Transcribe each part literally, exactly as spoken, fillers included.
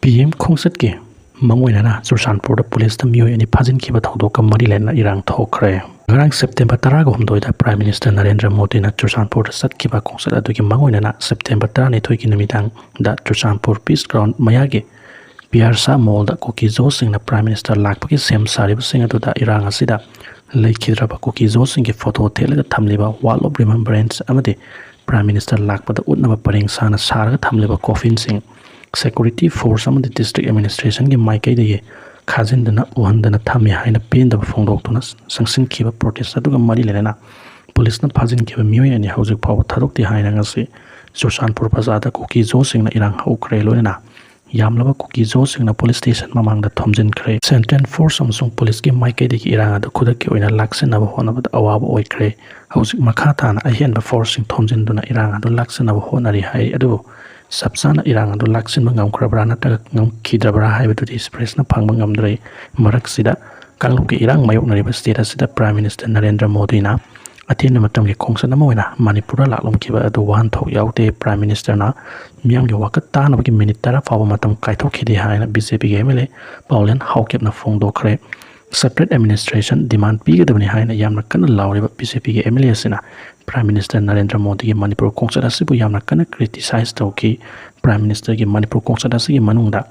P M ꯈꯣꯡꯆꯠꯀꯤ ꯃꯥꯡꯑꯣꯏꯅꯅ ꯆꯨꯔꯆꯥꯟꯄꯨꯔꯗ ꯄꯨꯂꯤꯁꯅ ꯃꯤꯑꯣꯏ ꯑꯅꯤ ꯐꯥꯖꯤꯟꯈꯤꯕ ꯊꯧꯗꯣꯛꯀ ꯃꯔꯤ ꯂꯩꯅꯅ ꯏꯔꯥꯡ ꯊꯣꯛꯈ꯭ꯔꯦ꯫ ꯉꯔꯥꯡ ꯁꯦꯞꯇꯦꯝꯕꯔ ꯇꯔꯥꯒ ꯍꯨꯝꯗꯣꯏꯗ ꯄ꯭ꯔꯥꯏꯝ ꯃꯤꯅꯤꯁꯇꯔ ꯅꯔꯦꯟꯗ꯭ꯔ ꯃꯣꯗꯤꯅ ꯆꯨꯔꯆꯥꯟꯄꯨꯔꯗ ꯆꯠꯈꯤꯕ ꯈꯣꯡꯆꯠ ꯑꯗꯨꯒꯤ ꯃꯥꯡꯑꯣꯏꯅꯅ ꯁꯦꯞꯇꯦꯝꯕꯔ ꯇꯔꯥꯅꯤꯊꯣꯏꯒꯤ ꯅꯨꯃꯤꯗꯥꯡꯗ ꯆꯨꯔꯆꯥꯟꯄꯨꯔ ꯄꯤꯁ ꯒ꯭ꯔꯥꯎꯟ ꯃꯌꯥꯒꯤ ꯄꯤꯌꯥꯔꯁꯥ ꯃꯣꯜꯗ ꯀꯨꯀꯤ ꯖꯣꯁꯤꯡꯅ ꯄ꯭ꯔꯥꯏꯝ ꯃꯤꯅꯤꯁꯇꯔ ꯂꯥꯛꯄꯒꯤ ꯁꯦꯝ ꯁꯥꯔꯤꯕꯁꯤꯡ ꯑꯗꯨꯗ ꯏꯔꯥꯡ ꯑꯁꯤꯗ ꯂꯩꯈꯤꯗ꯭ꯔꯕ ꯀꯨꯀꯤ ꯖꯣꯁꯤꯡꯒꯤ ꯐꯣꯇꯣ ꯊꯦꯠꯂꯒ ꯊꯝꯂꯤꯕ ꯋꯥꯜ ꯑꯣꯐ ꯔꯤꯃꯦꯝꯕꯔꯦꯟꯁ ꯑꯃꯗꯤ ꯄ꯭ꯔꯥꯏꯝ ꯃꯤꯅꯤꯁꯇꯔ ꯂꯥꯛꯄꯗ ꯎꯠꯅꯕ ꯄꯔꯦꯡ ꯁꯥꯅ ꯁꯥꯔꯒ ꯊꯝꯂꯤꯕ ꯀꯣꯐꯤꯟꯁꯤꯡ ꯁꯦꯀ꯭ꯌꯨꯔꯤꯇꯤ ꯐꯣꯔꯁ ꯑꯃꯗꯤ ꯗꯤꯁꯇ꯭ꯔꯤꯛ ꯑꯦꯗꯃꯤꯅꯤꯁꯇ꯭ꯔꯦꯁꯟꯒꯤ ꯃꯥꯏꯀꯩꯗꯒꯤ ꯈꯥꯖꯤꯟꯗꯨꯅ ꯎꯍꯟꯗꯅ ꯊꯝꯃꯤ ꯍꯥꯏꯅ ꯄꯦꯟꯗꯕ ꯐꯣꯡꯗꯣꯛꯇꯨꯅ ꯆꯪꯁꯤꯟꯈꯤꯕ ꯄ꯭ꯔꯣꯇꯦꯁ ꯑꯗꯨꯒ ꯃꯔꯤ ꯂꯩꯅꯅ ꯄꯨꯂꯤꯁꯅ ꯐꯥꯖꯤꯟꯈꯤꯕ ꯃꯤꯑꯣꯏ ꯑꯅꯤ ꯍꯧꯖꯤꯛ ꯐꯥꯎꯕ ꯊꯥꯗꯣꯛꯇꯦ ꯍꯥꯏꯅ ꯉꯁꯤ ꯆꯨꯔꯆꯥꯟꯄꯨꯔ ꯕꯖꯥꯔꯗ ꯀꯨꯀꯤ ꯖꯣꯁꯤꯡꯅ ꯏꯔꯥꯡ ꯍꯧꯈ꯭ꯔꯦ꯫ ꯂꯣꯏꯅꯅ ꯌꯥꯝꯂꯕ ꯀꯨꯀꯤ ꯖꯣꯁꯤꯡꯅ ꯄꯨꯂꯤꯁ ꯁ꯭ꯇꯦꯁꯟ ꯃꯃꯥꯡꯗ ꯊꯣꯝꯖꯤꯟꯈ꯭ꯔꯦ꯫ ꯁꯦꯟꯇ꯭ꯔꯦꯜ ꯐꯣꯔꯁ ꯑꯃꯁꯨꯡ ꯄꯨꯂꯤꯁꯀꯤ ꯃꯥꯏꯀꯩꯗꯒꯤ ꯏꯔꯥꯡ ꯑꯗꯨ ꯈꯨꯗꯛꯀꯤ ꯑꯣꯏꯅ ꯂꯥꯛꯁꯤꯟꯅꯕ ꯍꯣꯠꯅꯕꯗ ꯑꯋꯥꯕ ꯑꯣꯏꯈ꯭ꯔꯦ꯫ ꯍꯧꯖꯤꯛ ꯃꯈꯥ ꯇꯥꯅ ꯑꯍꯦꯟꯕ ꯐꯣꯔꯁꯁꯤꯡ ꯊꯣꯝꯖꯤꯟꯗꯨꯅ ꯏꯔꯥꯡ ꯑꯗꯨ ꯂꯥꯛꯁꯤꯟꯅꯕ ꯍꯣꯠꯅꯔꯤ ꯍꯥꯏꯔꯤ꯫ ꯑꯗꯨꯕꯨ ꯆꯞ ꯆꯥꯅ ꯏꯔꯥꯡ ꯑꯗꯨ ꯂꯥꯛꯁꯤꯟꯕ ꯉꯝꯈ꯭ꯔꯕ꯭ꯔꯥ ꯅꯠꯇ꯭ꯔꯒ ꯉꯝꯈꯤꯗ꯭ꯔꯕ꯭ꯔꯥ ꯍꯥꯏꯕꯗꯨꯗꯤ ꯄ꯭ꯔꯦꯁꯅ ꯐꯪꯕ ꯉꯝꯗ꯭ꯔꯦ꯫ ꯃꯔꯛꯁꯤꯗ ꯀꯥꯡꯂꯨꯞꯀꯤ ꯏꯔꯥꯡ ꯃꯥꯌꯣꯛꯅꯔꯤꯕ ꯁ꯭ꯇꯦꯠ ꯑꯁꯤꯗ ꯄ꯭ꯔꯥꯏꯝ ꯃꯤꯅꯤꯁꯇꯔ ꯅꯔꯦꯟꯗ꯭ꯔ ꯃꯣꯗꯤꯅ ꯑꯇꯦꯟꯕ ꯃꯇꯝꯒꯤ ꯈꯣꯡꯆꯠ ꯑꯃ ꯑꯣꯏꯅ ꯃꯅꯤꯄꯨꯔꯗ ꯂꯥꯛꯂꯝꯈꯤꯕ ꯑꯗꯨ ꯋꯥꯍꯟꯊꯣꯛ ꯌꯥꯎꯗꯦ꯫ ꯄ꯭ꯔꯥꯏꯝ ꯃꯤꯅꯤꯁꯇꯔꯅ ꯃꯤꯌꯥꯝꯒꯤ ꯋꯥꯀꯠ ꯇꯥꯅꯕꯒꯤ ꯃꯤꯅꯤꯠ ꯇꯔꯥ ꯐꯥꯎꯕ ꯃꯇꯝ ꯀꯥꯏꯊꯣꯛꯈꯤꯗꯦ ꯍꯥꯏꯅ ꯕꯤ ꯖꯦ ꯄꯤꯒꯤ ꯑꯦꯝ ꯑꯦꯜ ꯑꯦ ꯄꯥꯎꯂꯦꯟ ꯍꯥꯎꯀꯤꯞꯅ ꯐꯣꯡꯗꯣꯛꯈ꯭ꯔꯦ꯫ ꯁꯦꯄꯔꯦꯠ ꯑꯦꯗꯃꯤꯅꯤꯁꯇ꯭ꯔꯦꯁꯟ ꯗꯤꯃꯥꯟ ꯄꯤꯒꯗꯕꯅꯤ ꯍꯥꯏꯅ ꯌꯥꯝꯅ ꯀꯟꯅ ꯂꯥꯎꯔꯤꯕ ꯕꯤ ꯖꯦ ꯄꯤꯒꯤ ꯑꯦꯝ ꯑꯦꯜ ꯑꯦ ꯑꯁꯤꯅ ꯄ꯭ꯔꯥꯏꯝ ꯃꯤꯅꯤꯁꯇꯔ ꯅꯔꯦꯟꯗ꯭ꯔ ꯃꯣꯗꯤꯒꯤ ꯃꯅꯤꯄꯨꯔ ꯈꯣꯡꯆꯠ ꯑꯁꯤꯕꯨ ꯌꯥꯝꯅ ꯀꯟꯅ ꯀ꯭ꯔꯤꯇꯤꯁꯥꯏꯖ ꯇꯧꯈꯤ꯫ ꯄ꯭ꯔꯥꯏꯝ ꯃꯤꯅꯤꯁꯇꯔꯒꯤ ꯃꯅꯤꯄꯨꯔ ꯈꯣꯡꯆꯠ ꯑꯁꯤꯒꯤ ꯃꯅꯨꯡꯗ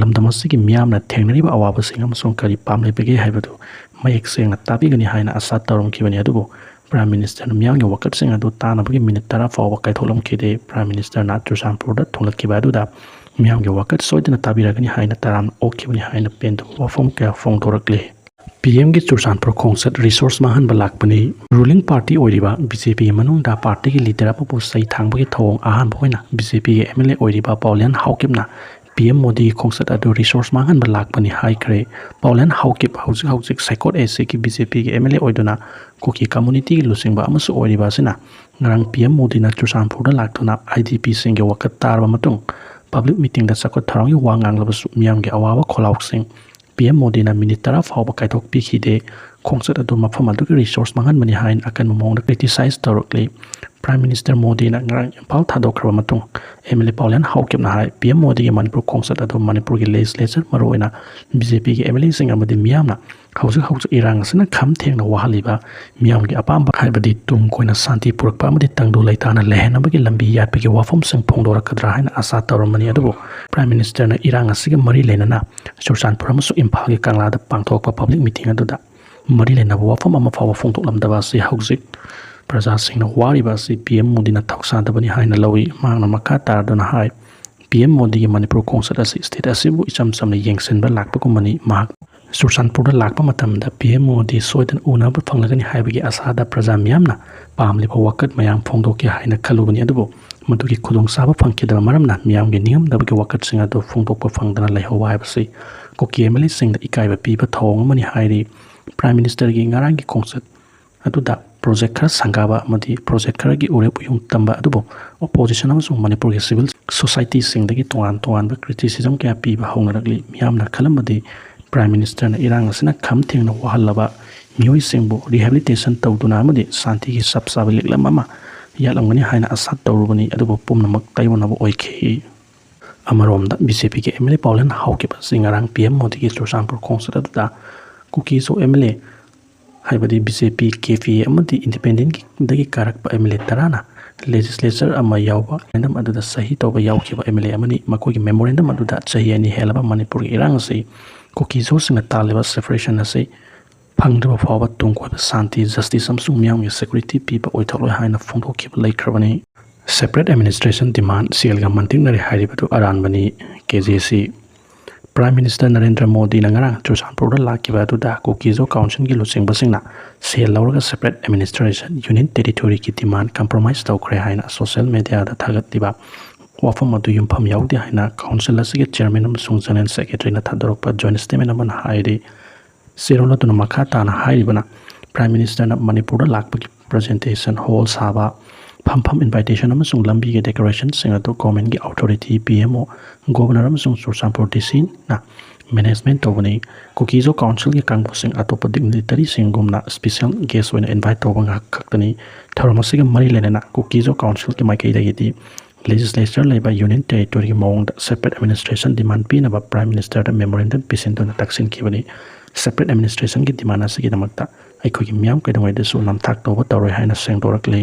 ꯂꯝꯗꯝ ꯑꯁꯤꯒꯤ ꯃꯤꯌꯥꯝꯅ ꯊꯦꯡꯅꯔꯤꯕ ꯑꯋꯥꯕꯁꯤꯡ ꯑꯃꯁꯨꯡ ꯀꯔꯤ ꯄꯥꯝ ꯂꯩꯕꯒꯦ ꯍꯥꯏꯕꯗꯨ ꯃꯌꯦꯛ ꯁꯦꯡꯅ ꯇꯥꯕꯤꯒꯅꯤ ꯍꯥꯏꯅ ꯑꯥꯁꯥ ꯇꯧꯔꯝꯈꯤꯕꯅꯤ꯫ ꯑꯗꯨꯕꯨ ꯄ꯭ꯔꯥꯏꯝ ꯃꯤꯅꯤꯁꯇꯔꯅ ꯃꯤꯌꯥꯝꯒꯤ ꯋꯥꯀꯠꯁꯤꯡ ꯑꯗꯨ ꯇꯥꯅꯕꯒꯤ ꯃꯤꯅꯤꯠ ꯇꯔꯥ ꯐꯥꯎꯕ ꯀꯥꯏꯊꯣꯛꯂꯝꯈꯤꯗꯦ꯫ ꯄ꯭ꯔꯥꯏꯝ ꯃꯤꯅꯤꯁꯇꯔꯅ ꯆꯨꯔꯆꯥꯟꯄꯨꯔꯗ ꯊꯨꯡꯂꯛꯈꯤꯕ ꯑꯗꯨꯗ ꯃꯤꯌꯥꯝꯒꯤ ꯋꯥꯀꯠ ꯁꯣꯏꯗꯅ ꯇꯥꯕꯤꯔꯒꯅꯤ ꯍꯥꯏꯅ ꯇꯔꯥꯝꯅ ꯑꯣꯛꯈꯤꯕꯅꯤ ꯍꯥꯏꯅ ꯄꯦꯟꯗꯕ ꯋꯥꯐꯝ ꯀꯌꯥ ꯐꯣꯡꯗꯣꯔꯛꯂꯤ꯫ ꯄꯤ ꯑꯦꯝꯒꯤ ꯆꯨꯔꯆꯥꯟꯄꯨꯔ ꯈꯣꯡꯆꯠ ꯔꯤꯁꯣꯔꯁ ꯃꯥꯡꯍꯟꯕ ꯂꯥꯛꯄꯅꯤ꯫ ꯔꯨꯂꯤꯡ ꯄꯥꯔꯇꯤ ꯑꯣꯏꯔꯤꯕ ꯕꯤ ꯖꯦ ꯄꯤꯒꯤ ꯃꯅꯨꯡꯗ ꯄꯥꯔꯇꯤꯒꯤ ꯂꯤꯗꯔ ꯑꯃꯕꯨ ꯆꯩ ꯊꯥꯡꯕꯒꯤ ꯊꯧꯑꯣꯡ ꯑꯍꯥꯟꯕ ꯑꯣꯏꯅ ꯕꯤ ꯖꯦ ꯄꯤꯒꯤ ꯑꯦꯝ ꯑꯦꯜ ꯑꯦ ꯑꯣꯏꯔꯤꯕ ꯄꯥꯎꯂꯦꯟ ꯍꯥꯎꯀꯤꯞꯅ ꯄꯤ ꯑꯦꯝ ꯃꯣꯗꯤꯒꯤ ꯈꯣꯡꯆꯠ ꯑꯗꯨ ꯔꯤꯁꯣꯔꯁ ꯃꯥꯡꯍꯟꯕ ꯂꯥꯛꯄꯅꯤ ꯍꯥꯏꯈ꯭ꯔꯦ꯫ ꯄꯥꯎꯂꯦꯟ ꯍꯥꯎꯀꯤꯞ ꯍꯧꯖꯤꯛ ꯍꯧꯖꯤꯛ ꯁꯥꯏꯀꯣꯠ ꯑꯦ ꯁꯤꯒꯤ ꯕꯤ ꯖꯦ ꯄꯤꯒꯤ ꯑꯦꯝ ꯑꯦꯜ ꯑꯦ ꯑꯣꯏꯗꯨꯅ ꯀꯨꯀꯤ ꯀꯝꯃꯨꯅꯤꯇꯤꯒꯤ ꯂꯨꯆꯤꯡꯕ ꯑꯃꯁꯨ ꯑꯣꯏꯔꯤꯕ ꯑꯁꯤꯅ ꯉꯔꯥꯡ ꯄꯤ ꯑꯦꯝ ꯃꯣꯗꯤꯅ ꯆꯨꯔꯆꯥꯟꯄꯨꯔꯗ ꯂꯥꯛꯇꯨꯅ ꯑꯥꯏ ꯗꯤ ꯄꯤꯁꯤꯡꯒꯤ ꯋꯥꯀꯠ ꯇꯥꯔꯕ ꯃꯇꯨꯡ ꯄꯕ꯭ꯂꯤꯛ ꯃꯤꯇꯤꯡꯗ ꯆꯥꯎꯈꯠ ꯊꯧꯔꯥꯡꯒꯤ ꯋꯥ ꯉꯥꯡꯂꯕꯁꯨ ꯃꯤꯌꯥꯝꯒꯤ ꯑꯋꯥꯕ ꯈꯣꯜꯂꯥꯎꯁꯤꯡ ꯄꯤ ꯑꯦꯝ ꯃꯣꯗꯤꯅ ꯃꯤꯅꯤꯠ ꯇꯔꯥ ꯐꯥꯎꯕ ꯀꯥꯏꯊꯣꯛꯄꯤꯈꯤꯗꯦ꯫ ꯈꯣꯡꯆꯠ ꯑꯗꯨ ꯃꯐꯝ ꯑꯗꯨꯒꯤ resource ꯃꯥꯡꯍꯟꯕꯅꯤ ꯍꯥꯏꯅ ꯑꯀꯟꯕ ꯃꯑꯣꯡꯗ criticize ꯇꯧꯔꯛꯂꯤ꯫ Prime Minister ꯃꯣꯗꯤꯅ ꯉꯔꯥꯡ ꯏꯝꯐꯥꯜ ꯊꯥꯗꯣꯛꯈ꯭ꯔꯕ ꯃꯇꯨꯡ MLA ꯄꯥꯎꯂꯦꯟ ꯍꯥꯎꯀꯤꯞꯅ ꯍꯥꯏ, PM ꯃꯣꯗꯤꯒꯤ ꯃꯅꯤꯄꯨꯔ ꯈꯣꯡꯆꯠ ꯑꯗꯨ ꯃꯅꯤꯄꯨꯔꯒꯤ legislature, ꯃꯔꯨꯑꯣꯏꯅ BJPꯒꯤ MLAꯁꯤꯡ ꯑꯃꯗꯤ ꯃꯤꯌꯥꯝꯅ ꯍꯧꯖꯤꯛ ꯍꯧꯖꯤꯛ ꯏꯔꯥꯡ ꯑꯁꯤꯅ ꯈꯝ ꯊꯦꯡꯅ ꯋꯥꯍꯜꯂꯤꯕ ꯃꯤꯌꯥꯝꯒꯤ ꯑꯄꯥꯝꯕ, ꯍꯥꯏꯕꯗꯤ ꯇꯨꯡ ꯀꯣꯏꯅ ꯁꯥꯟꯇꯤ ꯄꯨꯔꯛꯄ ꯑꯃꯗꯤ ꯇꯪꯗꯨ ꯂꯩꯇꯥꯅ ꯂꯩꯍꯟꯅꯕꯒꯤ ꯂꯝꯕꯤ ꯌꯥꯠꯄꯒꯤ ꯋꯥꯐꯝꯁꯤꯡ ꯐꯣꯡꯗꯣꯔꯛꯀꯗ꯭ꯔꯥ ꯍꯥꯏꯅ ꯑꯥꯁꯥ ꯇꯧꯔꯝꯕꯅꯤ꯫ ꯑꯗꯨꯕꯨ Prime Ministerꯅ ꯏꯔꯥꯡ ꯑꯁꯤꯒ ꯃꯔꯤ ꯂꯩꯅꯅ ꯆꯨꯔꯆꯥꯟꯄꯨꯔ ꯑꯃꯁꯨꯡ ꯏꯝꯐꯥꯜꯒꯤ ꯀꯪꯂꯥꯗ ꯄꯥꯡꯊꯣꯛꯄ public meeting ꯑꯗꯨꯗ ꯃꯔꯤ ꯂꯩꯅꯕ ꯋꯥꯐꯝ ꯑꯃ ꯐꯥꯎꯕ ꯐꯣꯡꯗꯣꯛꯂꯝꯗꯕ ꯑꯁꯤ ꯍꯧꯖꯤꯛ ꯄ꯭ꯔꯖꯥꯁꯤꯡꯅ ꯋꯥꯔꯤꯕ ꯑꯁꯤ PM ꯃꯣꯗꯤꯅ ꯊꯧꯁꯥꯗꯕꯅꯤ ꯍꯥꯏꯅ ꯂꯧꯏ꯫ ꯃꯍꯥꯛꯅ ꯃꯈꯥ ꯇꯥꯔꯗꯨꯅ ꯍꯥꯏ, PM ꯃꯣꯗꯤꯒꯤ ꯃꯅꯤꯄꯨꯔ ꯈꯣꯡꯆꯠ ꯑꯁꯤ state ꯑꯁꯤꯕꯨ ꯏꯆꯝ ꯆꯝꯅ ꯌꯦꯡꯁꯤꯟꯕ ꯂꯥꯛꯄꯒꯨꯝꯕꯅꯤ꯫ ꯃꯍꯥꯛ ꯆꯨꯔꯆꯥꯟꯄꯨꯔꯗ ꯂꯥꯛꯄ ꯃꯇꯝꯗ PM ꯃꯣꯗꯤ ꯁꯣꯏꯗꯅ ꯎꯅꯕ ꯐꯪꯂꯒꯅꯤ ꯍꯥꯏꯕꯒꯤ ꯑꯁꯥꯗ ꯄ꯭ꯔꯖꯥ ꯃꯤꯌꯥꯝꯅ ꯄꯥꯝꯂꯤꯕ ꯋꯥꯀꯠ ꯃꯌꯥꯝ ꯐꯣꯡꯗꯣꯛꯀꯦ ꯍꯥꯏꯅ ꯈꯜꯂꯨꯕꯅꯤ, ꯑꯗꯨꯕꯨ ꯃꯗꯨꯒꯤ ꯈꯨꯗꯣꯡꯆꯥꯕ ꯐꯪꯈꯤꯗꯕ ꯃꯔꯝꯅ ꯃꯤꯌꯥꯝꯒꯤ ꯅꯤꯡꯉꯝꯗꯕꯒꯤ ꯋꯥꯀꯠꯁꯤꯡ ꯑꯗꯨ ꯐꯣꯡꯗꯣꯛꯄ ꯐꯪꯗꯅ ꯂꯩꯍꯧꯕ ꯍꯥꯏꯕꯁꯤ ꯀꯨꯀꯤ MLAꯁꯤꯡꯗ ꯏꯀꯥꯏꯕ ꯄꯤꯕ ꯊꯧꯑꯣꯡ ꯑꯃꯅꯤ ꯍꯥꯏꯔꯤ꯫ Prime Ministerꯒꯤ ꯉꯔꯥꯡꯒꯤ ꯈꯣꯡꯆꯠ ꯑꯗꯨꯗ project ꯈꯔ ꯁꯪꯒꯥꯕ ꯑꯃꯗꯤ project ꯈꯔꯒꯤ ꯎꯔꯦꯞ ꯎꯌꯨꯡ ꯇꯝꯕ ꯑꯗꯨꯕꯨ opposition ꯑꯃꯁꯨꯡ ꯃꯅꯤꯄꯨꯔꯒꯤ civil societyꯁꯤꯡꯗꯒꯤ ꯇꯣꯉꯥꯟ ꯇꯣꯉꯥꯟꯕ criticism ꯀꯌꯥ ꯄꯤꯕ ꯍꯧꯅꯔꯛꯂꯤ꯫ ꯃꯤꯌꯥꯝꯅ ꯈꯜꯂꯝꯕꯗꯤ Prime Ministerꯅ ꯏꯔꯥꯡ ꯑꯁꯤꯅ ꯈꯝ ꯊꯦꯡꯅ ꯋꯥꯍꯜꯂꯕ ꯃꯤꯑꯣꯏꯁꯤꯡꯕꯨ rehabilitation ꯇꯧꯗꯨꯅ ꯑꯃꯗꯤ ꯁꯥꯟꯇꯤꯒꯤ ꯆꯞ ꯆꯥꯕ ꯂꯤꯛꯂꯝ ꯑꯃ ꯌꯥꯠꯂꯝꯒꯅꯤ ꯍꯥꯏꯅ ꯑꯥꯁꯥ ꯇꯧꯔꯨꯕꯅꯤ, ꯑꯗꯨꯕꯨ ꯄꯨꯝꯅꯃꯛ ꯇꯥꯏꯑꯣꯟꯅꯕ ꯑꯣꯏꯈꯤ꯫ ꯑꯃꯔꯣꯝꯗ BJPꯒꯤ MLA ꯄꯥꯎꯂꯦꯟ ꯍꯥꯎꯀꯤꯞ ꯑꯁꯤ ꯉꯔꯥꯡ PM ꯃꯣꯗꯤꯒꯤ ꯆꯨꯔꯆꯥꯟꯄꯨꯔ ꯈꯣꯡꯆꯠ ꯑꯗꯨꯗ ꯀꯨꯀꯤ-ꯖꯣ MLA, ꯍꯥꯏꯕꯗꯤ BJP, KPA ꯑꯃꯗꯤ independentꯗꯒꯤ ꯀꯥꯔꯛꯄ MLA ꯇꯔꯥꯅ legislature ꯑꯃ ꯌꯥꯎꯕ memorandum ꯑꯗꯨꯗ ꯁꯍꯤ ꯇꯧꯕ ꯌꯥꯎꯈꯤꯕ MLA ꯑꯃꯅꯤ꯫ ꯃꯈꯣꯏꯒꯤ memorandum ꯑꯗꯨꯗ ꯆꯍꯤ ꯑꯅꯤ ꯍꯦꯜꯂꯕ ꯃꯅꯤꯄꯨꯔꯒꯤ ꯏꯔꯥꯡ ꯑꯁꯤ ꯀꯨꯀꯤ-ꯖꯣꯁꯤꯡꯅ ꯇꯥꯜꯂꯤꯕ separation ꯑꯁꯤ ꯐꯪꯗ꯭ꯔꯤꯕ ꯐꯥꯎꯕ ꯇꯨꯡ ꯀꯣꯏꯕ ꯁꯥꯟꯇꯤ, justice ꯑꯃꯁꯨꯡ ꯃꯤꯌꯥꯝꯒꯤ security ꯄꯤꯕ ꯑꯣꯏꯊꯣꯛꯂꯣꯏ ꯍꯥꯏꯅ ꯐꯣꯡꯗꯣꯛꯈꯤꯕ ꯂꯩꯈ꯭ꯔꯕꯅꯤ꯫ Separate administration demand ꯁꯦꯜꯒ ꯃꯟꯇꯤꯛꯅꯔꯦ ꯍꯥꯏꯔꯤꯕꯗꯨ ꯑꯔꯥꯟꯕꯅꯤ꯫ KJC꯫ Prime Minister ꯅꯔꯦꯟꯗ꯭ꯔ ꯃꯣꯗꯤꯅ ꯉꯔꯥꯡ ꯆꯨꯔꯆꯥꯟꯄꯨꯔꯗ ꯂꯥꯛꯈꯤꯕ ꯑꯗꯨꯗ ꯀꯨꯀꯤ-ꯖꯣ councilꯒꯤ ꯂꯨꯆꯤꯡꯕꯁꯤꯡꯅ ꯁꯦꯜ ꯂꯧꯔꯒ separate administration, union territoryꯒꯤ demand compromise ꯇꯧꯈ꯭ꯔꯦ ꯍꯥꯏꯅ social mediaꯗ ꯊꯥꯒꯠꯂꯤꯕ ꯋꯥꯐꯝ ꯑꯗꯨ ꯌꯨꯝꯐꯝ ꯌꯥꯎꯗꯦ ꯍꯥꯏꯅ council ꯑꯁꯤꯒꯤ chairman ꯑꯃꯁꯨꯡ general secretaryꯅ ꯊꯥꯗꯣꯔꯛꯄ joint statement ꯑꯃꯅ ꯍꯥꯏꯔꯤ꯫ ꯆꯦꯔꯣꯜ ꯑꯗꯨꯅ ꯃꯈꯥ ꯇꯥꯅ ꯍꯥꯏꯔꯤꯕꯅ, Prime Ministerꯅ ꯃꯅꯤꯄꯨꯔꯗ ꯂꯥꯛꯄꯒꯤ presentation hall ꯁꯥꯕ, ꯐꯝꯐꯝ invitation ꯑꯃꯁꯨꯡ ꯂꯝꯕꯤꯒꯤ decorationꯁꯤꯡ ꯑꯗꯨ governmentꯀꯤ authority, PMO, Governor ꯑꯃꯁꯨꯡ ꯆꯨꯔꯆꯥꯟꯄꯨꯔ DCꯅ ꯃꯦꯅꯦꯖꯃꯦꯟ ꯇꯧꯕꯅꯤ꯫ ꯀꯨꯀꯤꯖꯣ ꯀꯥꯎꯟꯁꯤꯜꯒꯤ ꯀꯥꯡꯕꯨꯁꯤꯡ ꯑꯇꯣꯞꯄ ꯗꯤꯒꯅꯤꯇꯔꯤꯁꯤꯡꯒꯨꯝꯅ ꯁ꯭ꯄꯤꯁꯦꯜ ꯒꯦꯁ ꯑꯣꯏꯅ ꯏꯟꯚꯥꯏꯠ ꯇꯧꯕ ꯉꯥꯏꯍꯥꯛ ꯈꯛꯇꯅꯤ꯫ ꯊꯧꯔꯝ ꯑꯁꯤꯒ ꯃꯔꯤ ꯂꯩꯅꯅ ꯀꯨꯀꯤꯖꯣ ꯀꯥꯎꯟꯁꯤꯜꯒꯤ ꯃꯥꯏꯀꯩꯗꯒꯤꯗꯤ ꯂꯦꯖꯤꯁꯂꯦꯆꯔ ꯂꯩꯕ ꯌꯨꯅꯤꯌꯟ ꯇꯦꯔꯤꯇꯣꯔꯤꯒꯤ ꯃꯑꯣꯡꯗ ꯁꯦꯄꯔꯦꯠ ꯑꯦꯗꯃꯤꯅꯤꯁꯇ꯭ꯔꯦꯁꯟ ꯗꯤꯃꯥꯟ ꯄꯤꯅꯕ ꯄ꯭ꯔꯥꯏꯝ ꯃꯤꯅꯤꯁꯇꯔꯗ ꯃꯦꯃꯣꯔꯦꯟꯗꯝ ꯄꯤꯁꯤꯟꯗꯨꯅ ꯇꯛꯁꯤꯟꯈꯤꯕꯅꯤ꯫ ꯁꯦꯄꯔꯦꯠ ꯑꯦꯗꯃꯤꯅꯤꯁꯇ꯭ꯔꯦꯁꯟꯒꯤ ꯗꯤꯃꯥꯟ ꯑꯁꯤꯒꯤꯗꯃꯛꯇ ꯑꯩꯈꯣꯏꯒꯤ ꯃꯤꯌꯥꯝ ꯀꯩꯗꯧꯉꯩꯗꯁꯨ ꯅꯝꯊꯥꯛ ꯇꯧꯕ ꯇꯧꯔꯣꯏ ꯍꯥꯏꯅ ꯁꯦꯡꯗꯣꯔꯛꯂꯤ꯫